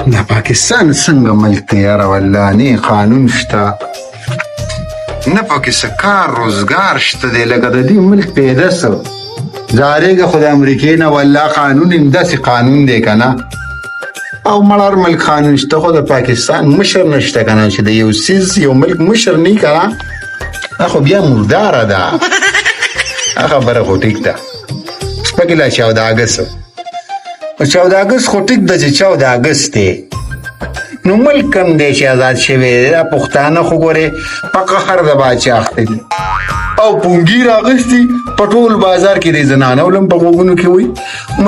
دا پاکستان څنګه ملک دی یاره، والله نه قانون شته، نه پکې څه کار روزګار شته دی. لکه د دې ملک پیدا څه ځارېږه خو د امریکې نه، والله قانون همداسې قانون دی که نه. او مړر ملک قانون شته، خو د پاکستان مشر نشته که نه، چې د یو څیز یو ملک مشر نه که نه، دا خو بیا مرداره ده. دا خبره خو ټیک ده. اوس پکې لا 14 اګست، 14 اګست خو ټیک ده چې 14 اګست دی، نو ملک کم دی چې آزاد شوی دی. دا پښتانه خو ګورې په قهر د باچا اخته دي او پونګي راغستي په ټول بازار کې د زنانو لم په غوږونو کې وي،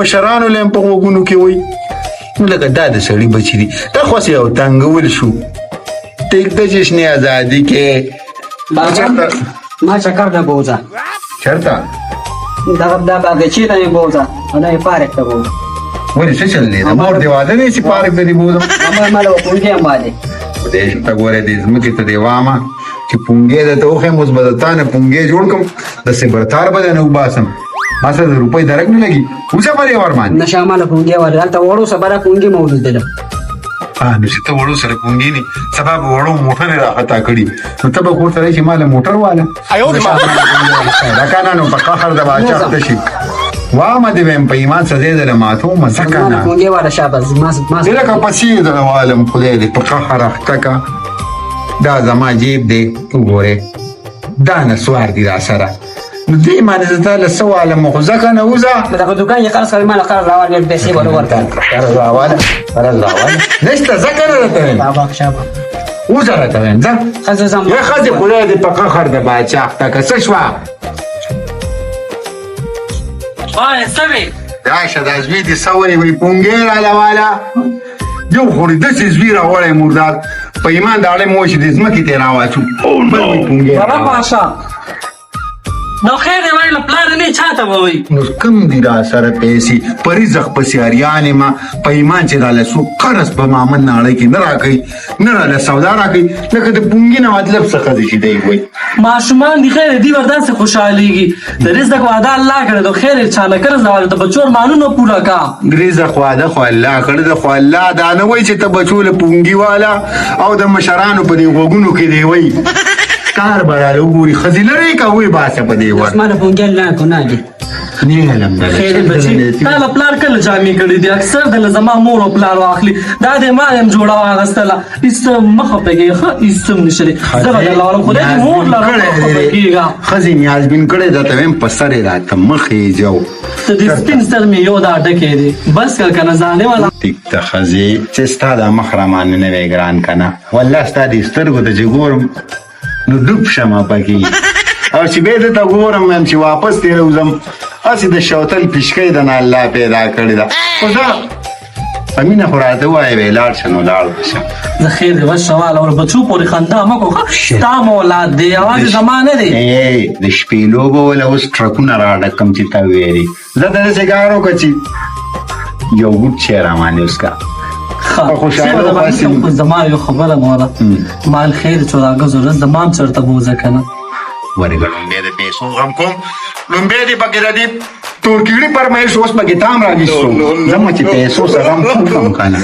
مشرانو لم په غوږونو کې وي. نو لکه دا د سړي بچي دي، دا خو هسې یو تنګول شو. ټیک ده چې شنې ازادي کې. بابا، ما چکر ته بوځه. چېرته؟ دغه دا باغچې ته مې بوځه او دا مې پارک ته بوځه. ولې، څه چل دی؟ د مور دې واده دی چې پارک ته دې بوځم؟ ما ماله به پونګې هم والې. خدای ته ګوره، دې ځمکې ته دې وامه چې پونګې درته وښیم، اوس به د تا نه پونګې جوړ کړم، د سبرتار به درنه وباسم، ما سره د روپۍ درک نه لګي. وځه په دې ور باندې. نه شه، ماله پونګې والې، هلته وړو سبا دا پونګې مې ولیدله. نو چې ته وړو سره پونګې نی، سبا به وړو موټر یې راخطا کړي، نو ته به کور ته راشي ما له موټر واله دا که نه نو په قهر د باچا اخته شي. وامه دې ویم، په ایمان سزا دې له ماتو مزه که ماله نه. پونګې واله شه، بس ما دې لکه پسې یې درله والم. خدای دې په قهر اخته که. دا زما جیب دی، وګورې، دا نسوار دي را سره، نو دې باندې زه تا له څه والم؟ خو ځه که نه، وځه. دغه دکان یې قرض کړی، ماله قرض راواله، پیسې به ورکړم. قرض راواله، قرض راواله نشته. ځه که نه راته وایم. بابا، شابه. وځه راته وایم، ځه. ښځه ځم. یا ښځې، خدای دې په قهر د باچا اخته که. څه شوه؟ وایه، څه وې؟ راشه، دا زوی دې څه وایي؟ وایي پونګی راله واله. یو خو دې داسې زوی راوړی مردار، په ایمان د اړې مو چې د ځمکې ته یې راواچو. بل وایي پونګی بابا. راواله. پاشا، نو خیر دی، وایي له پلار نه چاته به وایي. نو کم دي را سره پیسې، په رزق پسې اریان یم. په ایمان چې راله څوک قرض په مامن ناړۍ کې نه راکوي، نه راله سودا راکوي. لکه د پونګي نه مطلب څه؟ ښځې چې دی وایي. ماشومان دي، خیر دی، ور داسې خوشحالېږي. د رزق وعده الله کړې ده، خیر یې چا نه قرض راوړی، د بچو ارمانونه پوره کا. رزق وعده خو الله کړې ده، خو الله دا نه وایي چې ته بچو له پونګي والا او د مشرانو په دې غوږونو کې دی وایي. کار به راله وګوري. ښځې لرې که ویې باسه په دې ور. ماله پونګې الله کو نه دي. نه علم ده. خیر دی بچي، تا له پلار کله جامې کړې دي؟ اکثر د له زما مور او پلار واخلي. دا دی ما هم جوړه واغستله. هېڅ مه خفه کېږه، ښه، هېڅ هم نشته دی. زه به درله ولم، خدای دې مور لره، مه خفه کېږه. ښځې نیازبین کړی ده ته وایم، په سر یې راته مخې جو. ته دې سپین سر مې یو دا ډکی دی، بس که که نه ځانې والا. ټیک ته ښځې، چې ستا دا مخ رامانې نه وی ګران که نه، والله ستا دې سترګو ته چې ګورم نو ډوب شمه پکې، او چې بیا ته ګورم وایم چې واپس ترې راوځم. هسې د شوتل پیشکۍ د نه الله پیدا کړې ده. خو زه په مینه خو راته ووایه، وی لاړ شه، نو لاړ به شم. زه خیر دی، بس شواله ور بچو پورې خندا مه کوه. ستا مو اولاد دی، یوازې زما نه دی. د شپې لوبه وله اوس ټرکونه راډک کم چې تا ویلي. زه د داسې کار وکړه چې یو ګوټ چای رامانې اوس که. ښه. په خوشحالو څه به پاسې. خو زما یو خبره موره، مال خیر چې راګه ضرورت زما هم چېرته بوځه که نه. ورګه، لومبی د پیسو غم کوم، لومبی دې پکې د دې تورکیړي پرمایش، اوس پکې تام راویستو. زما چې پیسو سره غم کوم کم که نه.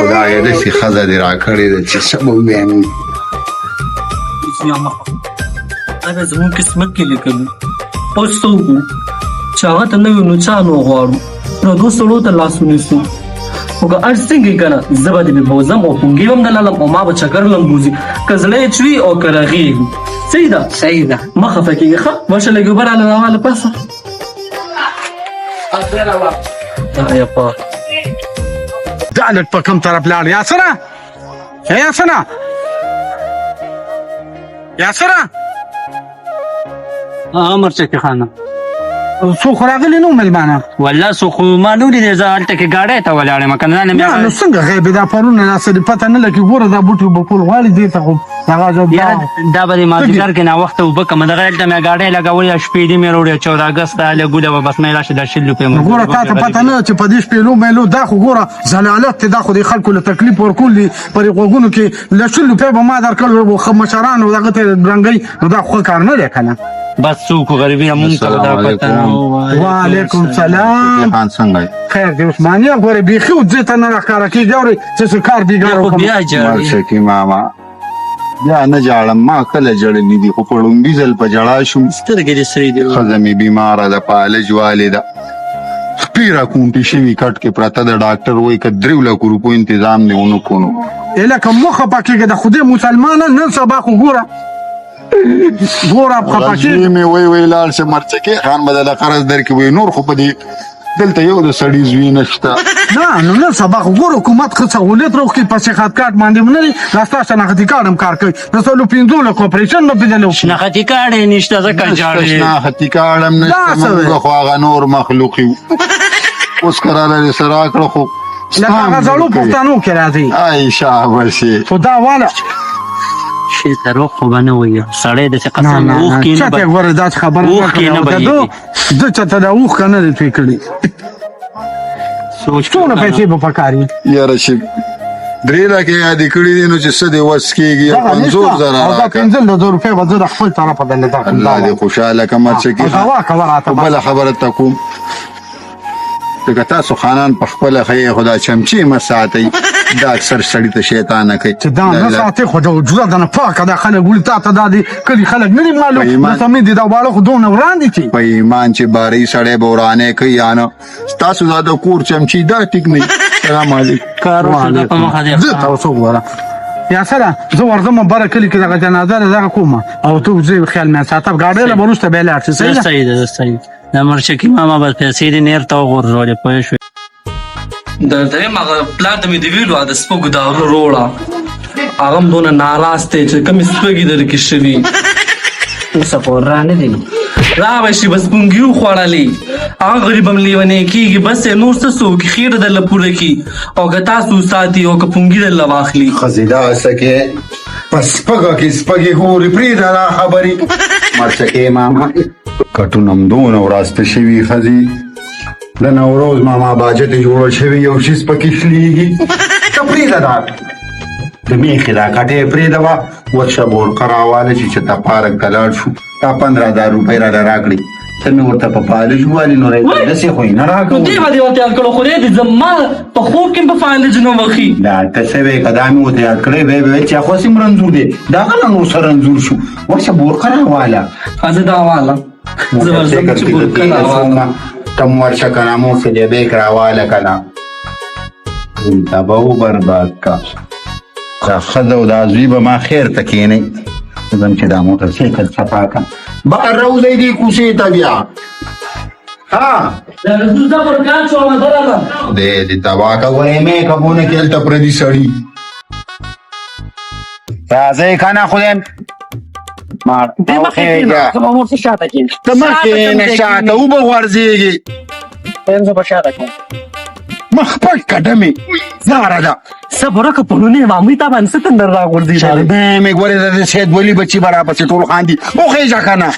خدایه، داسې ښځه دې راکړې ده چې څه به ووایم. دا به زموږ قسمت کې لیکلي. اوس څه وکړو چې هغه ته نه وي، نو چا نو غواړو پردو سړو ته لاس ونیسو. خو که هر څنګه یې که نه، زه به دې بې بوځم او پونګې به هم درلم او ما به چکر لم بوځي، که زړه یې چوي او که رغېږي. صحیح ده؟ صحیح ده. مه خفه کېږي. ښه، ورشه لږ اوبه راله راواله پاسه. یا پاک. دا لټ په کوم طرف لاړ؟ یاسره، یاسره، یاسره. امر چکه خانه. څو خو راغلي نو مېلمانه؟ والله څو خو ما نه ولیدل، زه هلته کې ګاډی ته ولاړ یم که نه. نه نو څنګه غیب دا پرونه ناسته دي، پته نه لګي. ګوره، دا بوټي به ټول غواړي، دې ته خو هغه یاره، دا به د مازدیګر کې ناوخته اوبه کوم. دغه هلته مې ګاډی لګولی، شپې دي مې راوړې. 14 اګست ته له ګوله به بس مې راشه دا 20 روپۍ. ګوره، تا ته پته نه چې په دې شپېلو میلو، دا خو ګوره ذلالت دی، دا خو د خلکو له تکلیف ورکول دي. په دې غوږونو کې له 20 روپۍ به ما درکړ، مشرانو دغه ته رنګوي، نو دا خو ښه کار نه دی که نه. بس څوک غریبي مونږ ته دا پته نه. وعلیکم سلام. خان څنګه یې؟ خیر دی عثمانیه، ګورې بیخي وځې ته نه راښکاره کېږي، اورې چې څه کار بیګار خو وکړم. بیا جاړي. مرچکي ماما بیا نه ژاړم، ما کله ژړلي دي، خو په ړومبي ځل په ژړا شوم. سترګې دې سرې دي. ښځه مې بیماره ده، فالج والې ده، خپې راکونټې شوي، کټ کې پرته ده. ډاکټر وایي که دریو لکو روپو انتظام دې ونه کړو نو لکه مه خفه کېږه، د خدای مسلمانه نن سبا خو ګوره ګوره خفه زوی کېږه. مې وایي وایي لاړ شه مرچکې خان به درله قرض درکړي، وایي نور خو په دې دلته یو د سړي زوی نشته. نه نو نن سبا خو ګوره حکومت ښه سهولیت راوکړي، په صحت کارت باندې هم نه دي، دا ستا شناختي کارت هم کار کوي، د څلور پنځو لکو اپرېشن به پرې درله وکړي. شناختي کارت یې نشته ځکه ژاړي. شناختي کارت هم دا نشته. څه مونږ وایې؟ خو هغه نور مخلوق یو، اوس که راله دې څه راکړه خو لکه هغه زړو پښتنو کې راځي. ای شابشې. خو دا واله شي دروغ خو به نه وایي سړی داسې نه قسم نه نه، اوښکې نه چاته ګوره داسې خبره نه اوښکې نه کړې. بهیږي. ده چاته دا اوښکه نه دی توی کړې. سوچ څونه پیسې به پکار وي؟ یاره چې درې لکه یادې کړي دي نو چې څه دې وس کېږي، یو دغه 50 نشته زره او دا راکړه. 15,000 روپۍ به زه د خپل طرفه درله درکړم. الله دې خوشحاله کړه مرچکې او خان. دوا کوه راته. خو بله خبره ته کوم، ځکه تاسو خانان په خپله ښه یې، خو دا چمچې مه ساتئ، دا اکثر سړي ته شیطانه کوي. چې دا نه ساتې خو د وجوده دنه پاکه دا خلک ولي تا ته دا دي کلي خلک نه دي معلوم، په ایمان- نو سمې دي دا واړه خو دونه وران دي چې په ایمان چې باري سړی به ورانه کوي یا نه، ستاسو دا د کور چمچې دا ټیک نه. سلام علیکم. کار وشو دا په مخه دی. زه تاسو وګوره یا سره زه ورځم بره کلي کې دغه جنازه ده دغه کومه، او ته زه خیال مې ساته، ګاډۍ له به وروسته بیا لاړ شې. صحیح زه ده؟ صحیح ده، زه صحیح ده. د مرچکي ماما بس پیسې دې نیر ته وغورځولې، پوه شوې؟ درته وایم هغه پلار ته مې د ویلو د سپږو دارو روړه، هغه هم دونه ناراض دی چې کومې سپږې درکې شوي. اوسه پورې را نه دی. را به شي، بس پونګي وخوړلې، هغه غریب هم لیونی کېږي، بس یې نور څه څوک خېټه درله پوره کړي، او که تاسو وساتي او که پونګي درله واخلي. ښځې دا څه کې په سپږه کې سپږې ګوري، پرېږده دا خبرې. مرچکې ماما کټونه هم دونه وراسته شوي، ښځې د نوروز ماما باجه ترې جوړه شوې، یو څیز پکې شلېږي. ته پرېږده دا د میخې دا کټی پرېږده، وه ورشه بورقه راواله چې چېرته پارک ته لاړ شو. تا 15,000 روپۍ راله راکړې، ته مې ورته په فالج ووالې، نو داسې خو یې نه نو راکوم. دې به دې ورته یاد کړو، خدای دې زما په خوب کې هم په فالج نه وخي. دا ته څه وایې؟ که دا مې ورته یاد کړی وی، ویل چې خو هسې هم رنځور دی، دا غله نور سره رنځور شو. ورشه بورقه راواله. زه دا واله، زه ورځم چې بورقه راواله. ته هم ورشه که نه مور څه دی بیک راواله که نه تباه و برباد کا. دا ښځه او دا زوی به ما خیر ته کښېنئ. ځم چې دا موټر سایکل صفا کړم. بهر راوځئ دې کوڅې ته بیا. ها زه بورقه اچوم درله. خدای دې تباه کړه. ګورې مې کبونه کې هلته پردي سړي. راځئ که نه خدای دې مخکې کښېنه، زه به مور څه شاته کښېنم. ته مخکې کښېنه، شاته وبه غورځېږې. زه به شاته کښېنم. مخ پټ کړه ډمې زاره ده. صبر وکړه، پرونی ماموی تا باندې څه تندر راغورځېدلی. شرمې مې ګورې د سید ولي بچي به راپسې ټول خاندي. وخېژه که نه.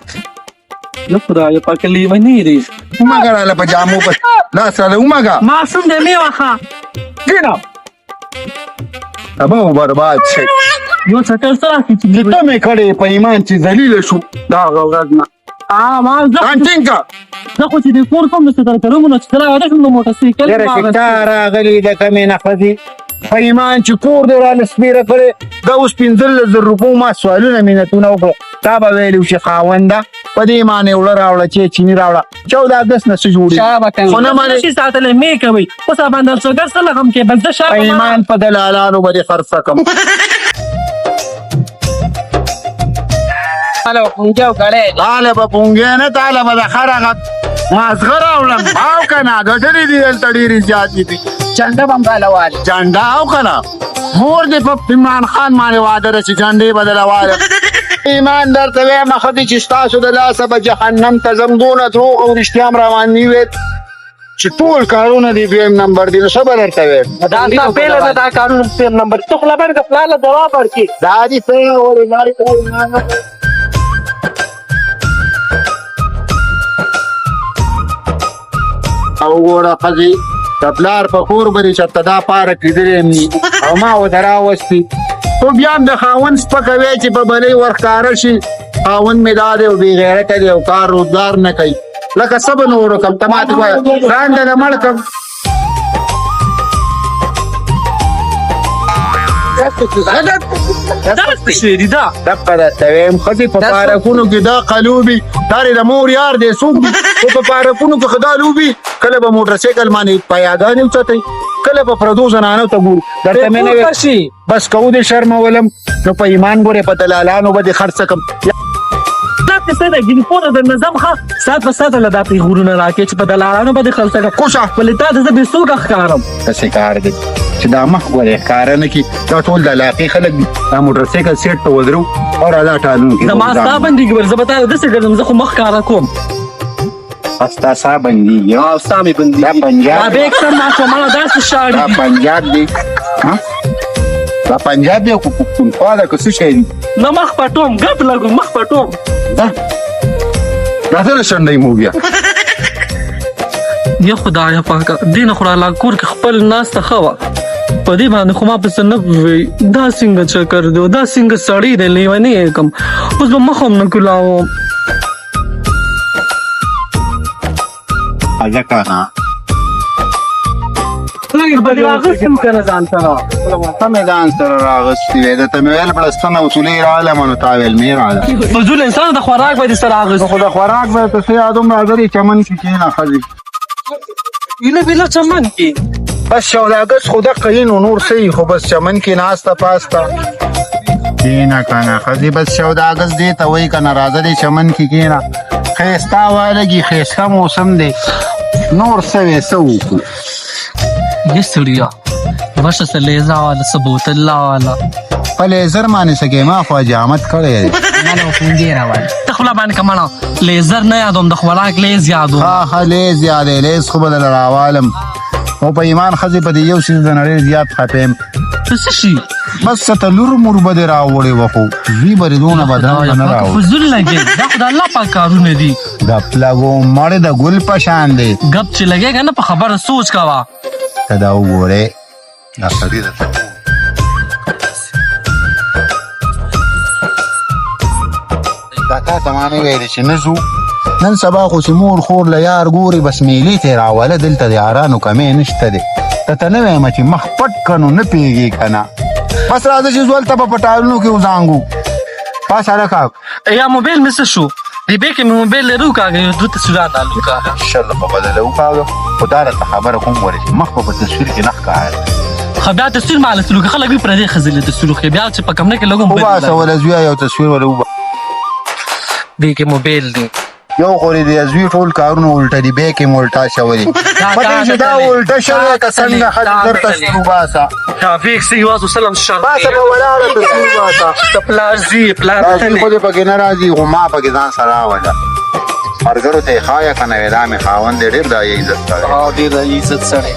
نه خدای پاک لیونی دی. ومږه راله په جامو پسې لاس راله ومږه. ماشوم دی مې وخه. کښېنه تباه و برباد شئ. یو چکر څه راکړي چې چې ته مې کړې په ایمان چې ذلیله شو دا هغه ورځ نه. ما زه ځان ټینګ کړه. زه خو چې د کور کوم څه در کړم نو چې زه راوده شم نو موټر سایکل یاره چې تا راغلي د کمې نه ښځې په ایمان چې کور دې راله سپېره کړی، دا اوس 15,000 روپو ما سوالونه منتونه وکړه. تا به ویلي چې خاونده په دې معنی وړه راوړه چې چیني راوړه، 14 اګست نه څه جوړېږي؟ خو نه منې. شي ساتلی مې کوي اوس باندې څوګر څه لغم کې بس د په شابه ایمان په دلالانو به دې خرڅه کړم. هله پونګی او ګړی. تاله به پونګی نه، تاله به د خر هغه مازغه راوړم. او که نه ګټلې دي دلته ډېرې زیاتې دي. چنډه به هم راله والې. جنډه او که نه مور دې په عمران خان باندې واده ده چې جنډې به درله والم. ایمان درته وایم ښه دي چې ستاسو د لاسه به جهنم ته ځم. دونه دروغ او رښتیا هم راباندې وویل چې ټول کارونه دې دویم نمبر دي، نو څه به درته وایم؟ دا ستا پیله ده دا کارونه دویم نمبر، ته خوله باندې پلار له ځواب ورکړي. دا دې څه ولې لارې او وګوره ښځې د پلار په کور به دې چېرته دا پارک لیدلی هم ني او ما ورته راوستي، خو بیا هم د خاوند سپکوی چې په بلۍ ورښکاره شي. خاوند مې دا دی او بې غیرته دی او کار روزګار نه کوي. لکه څه به نور وکړم؟ ته ماته ووایه، ځان درنه مړ کړم. دا څه شی دی دا؟ دقه درته وایم، ښځې په پارکونو کې دا قلوبي، دا د مور یار دی څوک دی، خو په پارکونو کې ښه دا لوبي. کله به موټرسایکل باندې پیاګانې اوچتوي، کله به پردو زنانو ته ګوري. درته مې نه ویل بس که ودې شرمولم نو په ایمان ګورې په دلالانو به دې خرڅ کړم. دا څه ده ګینې پوره د نظم ښه سات په ساته له دا پیغورونه راکې چې په دلالانو به دې خرڅه کړم. کوشه ولې تا ته زه بې څوکه ښکارم. داسې کار دی چې دا مخ ګورې ښکاره نه کړي. دا ټول د علاقې خلک دي. دا موټرسایکل سیټ ته ودرو او را دا ټالونو کې زما ستا بندېږي، ولې زه به تا ته داسې ګرځم، زه خو مخ ښکاره کوم. ستا ساه بندېږي. او ستا مې بندېږي. دا پنجاب دا بیګ سم ماشومانو داسې شاړي دا دي. پنجاب دی، دا پنجاب دی خو پښتونخوا ده که څه شی دي؟ نه مخ پټوم، ګپ لګوم، مخ پټوم. دا راځه له شنډۍ مو بیا. یا خدایه پاکه، دې نه خو راله کور کې خپل ناسته ښه وه. په دې باندې خو ما پسې نه وی. دا څنګه چکر دی، دا څنګه سړی دی، لیونی یې کم. اوس به مخ هم نه کولاوم. هلکه نه به دې راغستم که نه ځان سره؟ ته مې ځان سره راغستې وې. درته مې ویل بړستنه اصولې راغله، نو تا ویل مې راغله. فضول انسان، د خوراک به دې سره اغوست. خو د خوراک به ته څه یادوم. راځه دې چمن کې کښېنه ښځې. ویله بیله چمن کې بس شوداګس خو دقه یې نو نور څه یي، خو بس چمن کې ناسته پاسته کښېنه که نه ښځې. بس شوداګس دې ته وایي که نه. راځه دې چمن کې کښېنه، ښایسته هوا لګي، ښایسته موسم دی. نور څه وې څه وکړو؟ یې سړیه وشه، څه لیزا واله، څه بوتل واله. په لیزر باندې څه کوې؟ ما خو حجامت کړی دی. ته خوله باندې که مړه لیزر نه یادوم، د خوراک لیز یادوم. ښه ښه لیز یادی، لیز خو به درله راوالم. خو په ایمان ښځې په دې یو څیز د نړۍ زیات خفه یم. څه څه شي؟ بس څه ته لور مور به دې راوړې وه، خو زوی به دې دونه بدرنګه نه راوړ. فضول لګې، دا خو د الله پاک کارونه دي. ګپ لګو مړ د ګل په شان دی. ګپ چې لګې که نه په خبره سوچ کوه. ته دا وګورې، دا سړی درته دا تا ته ما نه ویلې چې نه ځو؟ نن سبا خو چې مور خور له یار ګوري بس میلې ته یې راوله. دلته د یارانو کمی نشته دی. ته ته نه وایم چې مخ پټ کړه نو نه پوهېږې که نه. بس راځه چې ځو، هلته به په ټالونو کې وزانګو. پاس هلکه. یا موبایل مې څه شو؟ دې بیک کې مې موبایل لري، وکاږه یو دوه تصویران رالو وکاږه. شل په بدله وکاږه. خو دا راته خبره کوم ورې چې مخ به په تصویر کې نه ښکاري. خو بیا تصویر ما له سلوک خلک وي پردې ښځې له تصویر ښیي، بیا چې په کمره کې لګوم. وباسه وله زویه، یو تصویر وله وباسه. دې کې موبایل دی. یو خو دې د زوی ټول کارونه الټه دي، بیک یې الټا شوی دی. پته چې دا الټه شوی که څنګه؟ ښځې زر تصویر وباسه. توفیق سی واز وسلم شر. باسه به ولاړه تصویر وباسه. د پلار زی پلار زوی خو دې پکې نه راځي، خو ما پکې ځان سره راوله. ملګرو ته یې ښایه که نه وې دا مې خاوند دی، ډېر د عزت سړی. ها ډېر د عزت سړی.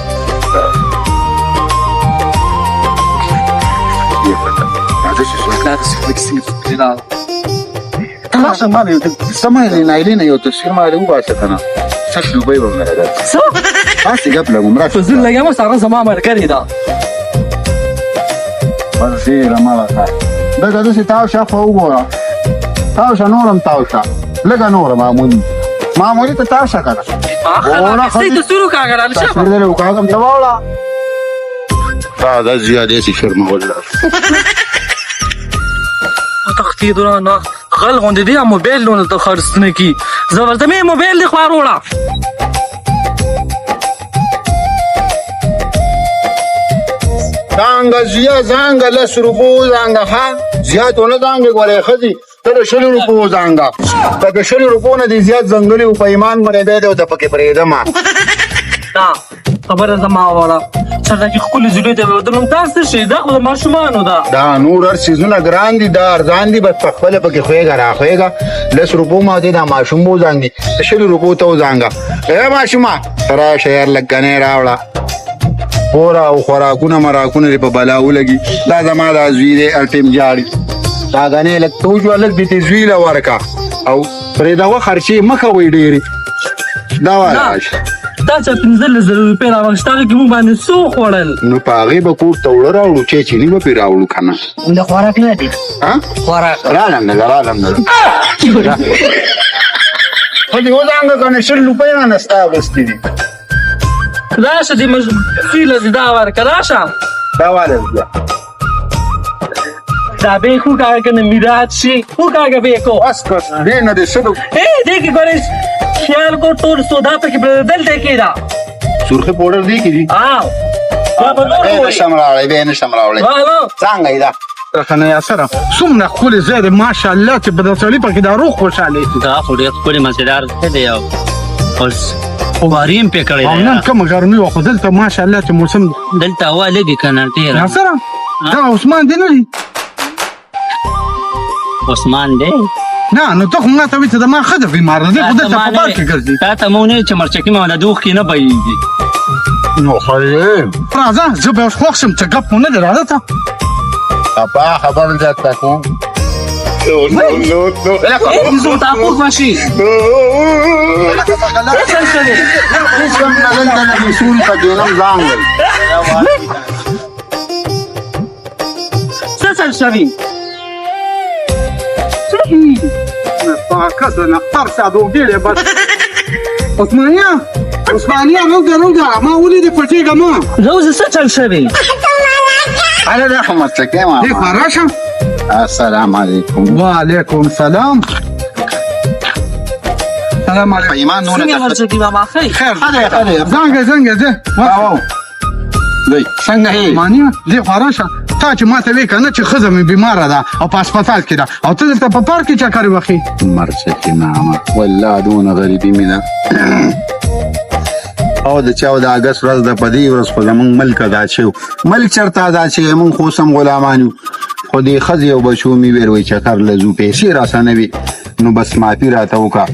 راشه ما له سمه نایلې نه یو تصویر ما له وباسه که نه سل روپۍ به مې راکړه. څه؟ هسې ګپ لګوم، راشه. فضول لګیا مه، هغه زما ملګری ده. بس ډېره مړه شه، دغه داسې تاو شه، خو وګوره تاو شه، نور هم تاو شه لږه، نوره معمولي معمولي ته تاو شه که نه. صحیح تصویر وکاږه راله شه. تصویر درې وکاږم ته واوړه. دا زیادې سي شرمول. تښتېدو نه غل غوندې دی، موبایل نو دلته خرڅ نه کي. زه ورته مې موبایل دې خوا راوړه. څنګه زیه څنګه لس روپو څنګه ښه زیات ونه څنګه ګورې ښځې ته د شلو روپو ځانګه ته د شلو روپو نه دې زیات ځنګلي په ایمان باندې دی ته پکې پرېږدم. دا خبره زما وره چېرته کې ښکلې جوړې ته ودرم. دا څه شی؟ دا خو د ماشومانو ده. دا نور هر څیزونه ګران دي، دا ارزان دي. بس په خپله پکې خوېږه راخوېږه. لس روپو ما دې دا ماشوم وزانګي، د شلو روپو ته وزانګه. ای ماشومه راشه یار، لږ ګنې راوړه. خوره او خوراکونه مراکونه دې په بلا ولګي. دا زما دا زوی دی، هر ټایم ژاړي. دا غنې لږ ته وجوه، لږ دې زوی له ورکه او پرې دغه خرچې مه کوئ ډېرې. دا واله. دا دا چې 15,000 روپۍ راوغوښته، هغه کې موږ باندې څه وخوړل؟ نو په هغې به کور ته اوړه راوړو، چای چیني به پرې راوړو که نه؟ د خوراک نه دی. ها؟ خوراک. رالم نه ده، رالم نه ده. خو دې وزانګه که نه، 20 روپۍ رانه ستا اخیستې دي. راشه دې مزي له دې دا ورکړه، راشه. دا واله بیا. دا به خو کاږه که نه میرات شي، خو کاږه به کو. بس که دې نه دې 100 ای دې کې ګورې خیال کو، ټول سودا پکې دلته کې ده. سرخي پوډر دې کې دي. آو دا به نور به وایي. نشم راوړی، به نشم راوړی. والا. څنګه یې ده؟ کنه یا سره څومره ښکلی ځای دی ماشاءالله، چې په دا سړي پکې دا روح خوشحاله شي. دا خو ډېر ښکلی مزېدار ځای دی او اوس خواري هم پرې کړې او نن ده. کومه ګرمي وه، خو دلته ماشاءالله چې موسم دلته هوا لږې که نه ډېره. یا سره دا عثمان دی نه دی؟ عثمان دی. نه نو ته خو ما ته وایي چې د ما ښځه بیماره ده، دی خو دلته په بار کې ګرځي. تا ته مو نه چې مرچکي مې د دوښ کې نه بهیږي. نو ښه دی. راځه زه به اوس خوښ شم چې ګپ مو نه دی. راځه ته. خپه خبر زیاته کوم. زه تا خوښ ماشي. هیڅ هم نه، دلته نه دي سوري پکې نه ځان وایي. څه چل شوي؟ پاکه د نختر ساده وګړي بس. عثمانیه، عثمانیه، روږه روږه، ما ولیدې، پټېږه ما. روزه څه چل شوي؟ هله دا خو مرچکې ما. دې خوا راشه. السلام علیکم. وعلیکم سلام. سلام علیکم. په ایمان نور څنګه مرچکي ماما ښه یې؟ خیر. ښه دی، ښه دی. څنګه څنګه ځه؟ واو دی څنګه یې؟ مانیه دې خوا راشه. تا چې ما ته وایي که نه چې ښځه مې بیماره ده او په هسپتال کې ده، او ته دلته په پارک کې چکر وهې. مرچکې ماما والله دونه غریبي مې ده. او د 14 اګست ورځ ده، په دې ورځ خو زموږ ملک ازاد شوی. ملک چېرته ازاد شوی؟ موږ خو اوس هم غلامان یو. خو دې ښځې او بچو مې ویل وایي چکر له ځو، پیسې راسره نه وي، نو بس معافي راته وکړه،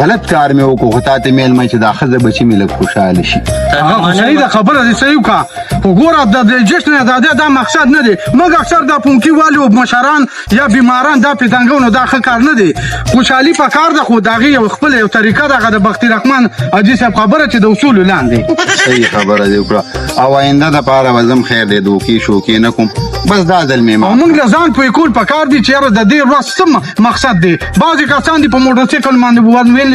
غلط کار مې وکړو، خو تا ته مې ویل چې دا ښځه بچي مې لږ خوشحاله شي. هغه خو صحیح ده، خبره دې صحیح وکړه، خو ګوره د دې جشن ازادۍ دا مقصد نه دی. موږ اکثر دا پونکي والي او مشران یا بیماران دا پېتنګو، نو دا ښه کار نه دی. خوشحالي په کار ده، خو د هغې یو خپله یو طریقه ده، هغه د بختي رحمان حاجي صاحب خبره چې د اصولو لاندې. صحیح خبره دې وکړه. او آینده دپاره به ځم، خیر دی، دوکې شوکې نه کوم، بس دا ځل مې او معاف. موږ له ځان پوه کول په کار دي چې یاره د دې ورځ څه مقصد دی. بعضې کسان دي په موټرسایکل باندې ون ویل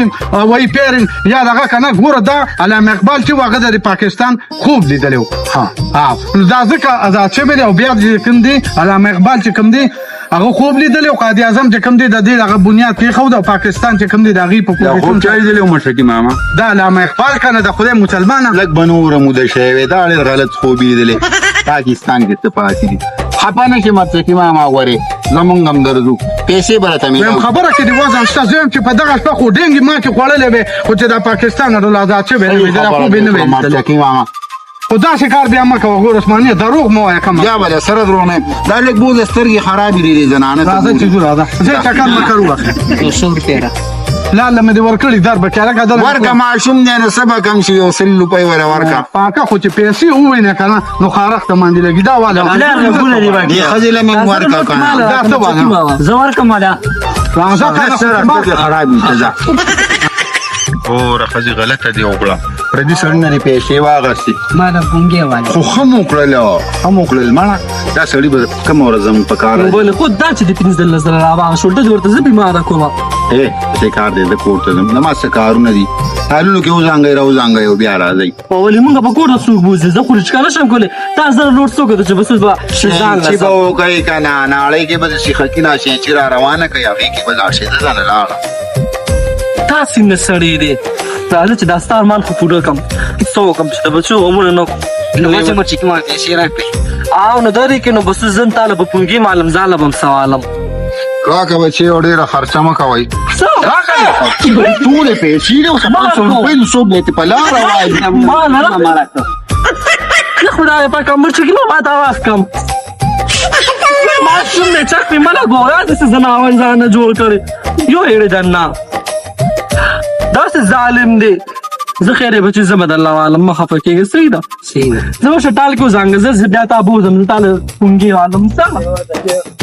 وایي پیرن یا دغه که نه. ګوره دا علامه اقبال چې و هغه د پاکستان خوب لیدلی و. ها. ها، نو دا ځکه ازاد شوی دی. او بیا چې کوم دی علامه اقبال چې کوم دی هغه خوب لیدلی او قاضي اعظم چې کوم دی د دې هغه بنیاد کېښود، او پاکستان چې کوم دی د هغې په دا خوب چا لیدلی و مرچکي ماما؟ دا علامه اقبال که نه، د خدای مسلمانه. لږ به نوره موده شوی وی، دا ډېر غلط خوب یې لیدلی. پاکستان کې څه پاتې دي؟ خفه نه شې مرچکي ماما، غورې زمونږ هم درځو، پیسې به راته وایم میلاو. خبره کې دې وزن شته. زه وایم چې په دغه شپه خو ډینګې ما کې خوړلې وې، خو چې دا پاکستان راله ازاد شوی دی، دا خوب یې نه وی لیدلی. مرچکي ماما خو داسې کار بیا مه کوه. ګوره عثمانیه دروغ مه وایه کمه. بیا به له سره دروغ نه یم. دا لږ بوزه، سترګې خرابې دي دې زنانه ته راځه چې ګوري. ځو، راځه زه چکر مکر ووهه. یو 100 روپۍ راکړه. لاله مې دې ورکړي در به کې هلکه دلته ورکه ماشوم دی نو څه به کم شي، یو 100 روپۍ وله ورکه. پاکه خو چې پیسې ووینې که نه نو خارښت باندې لګي. دا واله پلار له ګوله دی دې ښځې له مې ورکه که نه. دا څه واله؟ زه ورکم ولا. راځه که نه سره خو ما سترګې خرابې دي، ځه. ګوره ښځې غلطه دې وکړه، پردي سړي نه دې پیسې واخیستې. ما د پونګې واله. خو ښه مو وکړل، ښه مو وکړل. مړه دا سړي به کومه ورځ زموږ په کار راځي؟ ولې خو دا چې د 15,000 راواغشول، ته دې ورته زه بیماره کوم. ای څه کار دی، زه کور ته ځم، زما څه کارونه دي. حالونو کې وزانګئ راوزانګئ او بیا راځئ. او ولې مونږ په کور ته څوک بوځي؟ زه خو رچکا نه شم کولی. تا زره نور څوک ده چې بس اوس به ځان چې به له وکړئ که نه، ناړۍ کې به د سیخکي نه شي چې را روانه کوي، هغې کې به لاړ شي. زه ځانه لاړم. تا څنګه سړی دی؟ راځه چې دا ستا ارمان خو پوره کړم. څه وکړم چې د بچو غمونه نه کړم. نو چې مرچکي ما پیسې راکړې. او نو درې کې نو بس زه تا له په پونګې معلوم ځان له به هم سوالم. راکه بچې، او ډېره خرچه مه کوئ. څه؟ ټولې پیسې دي، اوس 500 روپۍ نو څوک به ترې په لاره وایي؟ ما نه ما راکړه. خدای پاک مرچکي ما ما ته اواز کړم. ماشوم مې چک مې مه لګوه، داسې ځناور ځانه جوړ کړی یو هېړې دننه داسې ظالم دی. زه خیر دی بچي، زه به درله والم، مه خفه کېږه. صحیح ده؟ صحیح ده. زه به شټال کې وزانګه، زه بیا تا بوځم، زه تا له پونګې والم. سمه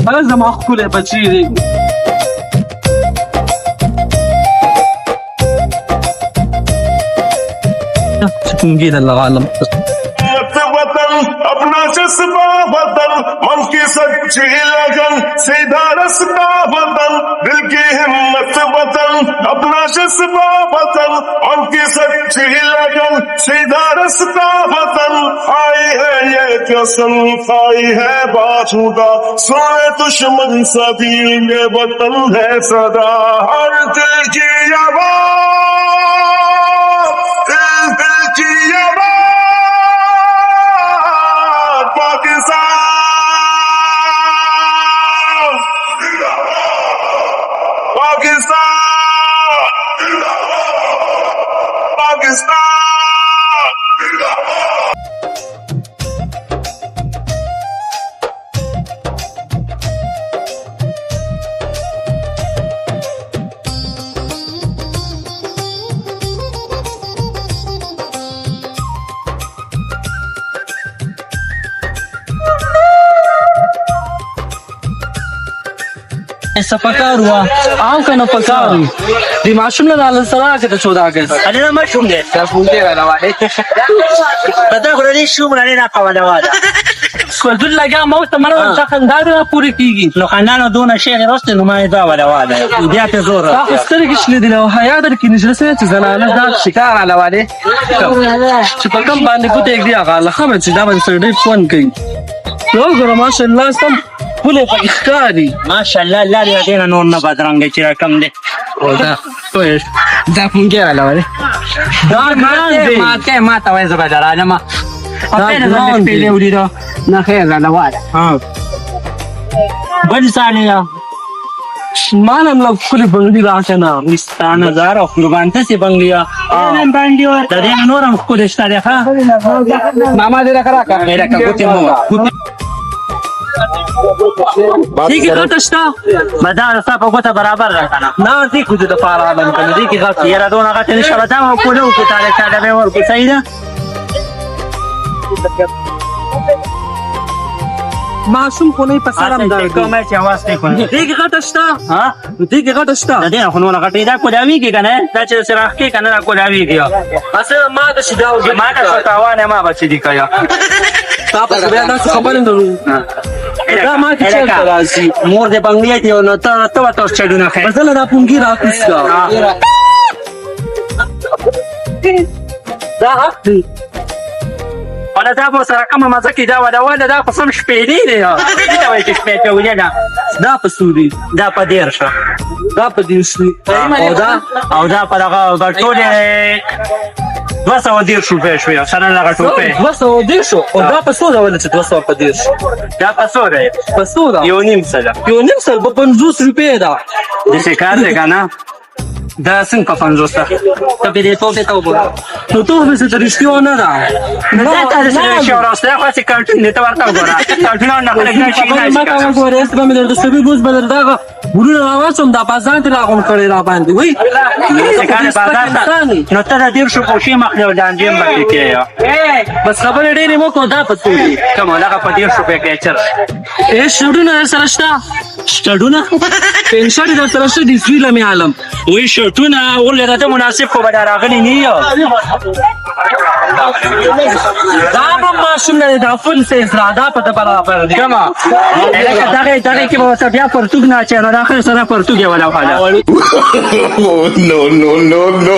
هغه زما ښکلی بچی دی. چې پونګې د الله عالم. वतन अपना जज्बा वतन, मन की सच्ची लगन, सीधा रास्ता वतन, दिल की हिम्मत वतन, अपना जज्बा वतन, मन की सच्ची लगन, सीधा रास्ता वतन। आई है ये कसम खाई है बाजुदा, सुने दुश्मन सभी ये वतन है सदा। हर दिल की आवाज, दिल दिल की आवाज, पाकिस्तान, पाकिस्तान, पाकिस्तान। څه پکار وه او که نه پکار وي دې ماشوم له راله سره راکړه ته 14 اګست. علي دا ماشوم دی. دا پونګې راله والې. په دا خو دې شوم نه نه کوله واده. سوزل لګیا ما ته منه چې خندا نه پوری کیږي. نو خندا نو دونه شیخ راست، نو ما دا ولا واده بیا په زور. تا خو سترګې شنې دي او حیا در کې نشته چې زنانه دا شکار راله والې. چې په کوم باندې ګوتې ږدي هغه له خبره چې دا باندې سره ډېر خوند کوي. نو وګوره ماشاءالله سم ښکلی پکې ښکاري. ماشاءالله الله دې دې نور نه بدرنګ چې رقم دی. او دا دا پونګې راله والې. دا ګران دی. ماته ماته وای زه به درالم. دا ګران دی. ولیده. نه خیر راله واله. ها بل ساله ما نه لږ ښکلې بنګړي راکړه نه. ستانه زار او قربان ته سي بنګلیا د دې نور هم ښکلې شته دی. ښه ماما دې راکړه راکړه. لکه ګوتې مو دې کې غټه شته. به دا ستا په ګوته برابر ده که نه؟ نه دې ګوتې دپاره عالم که نه دې کې غټ. یاره دونه غټه نشته، به دا مو کوله وکړو، تاله چاله به یې ورکړو. صحیح ده. ماشوم خو نه په سر هم درد. کومه چې اواز نه کوي. دې کې غټه شته. ها دې کې غټه شته. د دې خو نور غټې دا کولاویږي که نه؟ دا چې سره راښکې که نه دا کولاویږي. اصل ما ته چې دا وګوري. ما ته څه تاوان ما به څه دي که تا په بیا داسې خبرې لرو. دا ما کې چېرته راځي؟ مور دې بنګلې دی نو ته ته ورته اوس چډونه ښیې. بس له دا پونګي راکوز کړه. دا حق دی. ولا دا به سره کومه مزه کې دا ولا ولا دا خو سم شپېلې دی. دې ته وایي چې شپېته ولې ده. دا په څو دی؟ دا په 30. دا په 30 دی. او دا او دا په دغه ټولې 230 روپۍ شوې سره دغه ټوپۍ. 230. او دا په څو ده ولې چې 230؟ دا په څو دی؟ په څو ده؟ 1.5 سل. 1.5 سل په 50 روپۍ ده. داسې کار دی که نه؟ دا څنګه په 50 ده؟ ته پرې دې توپې ته وګوره. نو توپې څه ته رښتیا نه ده. نو دا ته داسې رښتیا راوستی، خو هسې کارټون دی، ته ورته وګوره. کارټونونه نه خلک دا شي خبرې مه نه کوه ګوره، هسې به مې درته سبي بوز به درته دغه ګلونه راواچوم، دا بازار دې راغونډ کړی را باندې. وایي بازار ته نو ته د 30 پوښې مخلې او لاندې هم پکې کې. بس خبرې ډېرې مه کوه. دا په څو دي؟ کومه دغه په 30 روپۍ کې چر. ای شرټونه در سره شته؟ شرټونه؟ پېنټ شرټ در سره شته؟ دې زوی له مې عالم. وایي شرټونه ولې راته مناسب خو به دا راغلي نه یو. دا به ماشوم نه دی، دا فل سایز را، دا په ته برابر دی. کومه لکه دغه دغه کې به ورته بیا پرتوګ نه اچوې، نو دا ښه سره پرتوګ یې ولا وهله. No, no, no, no.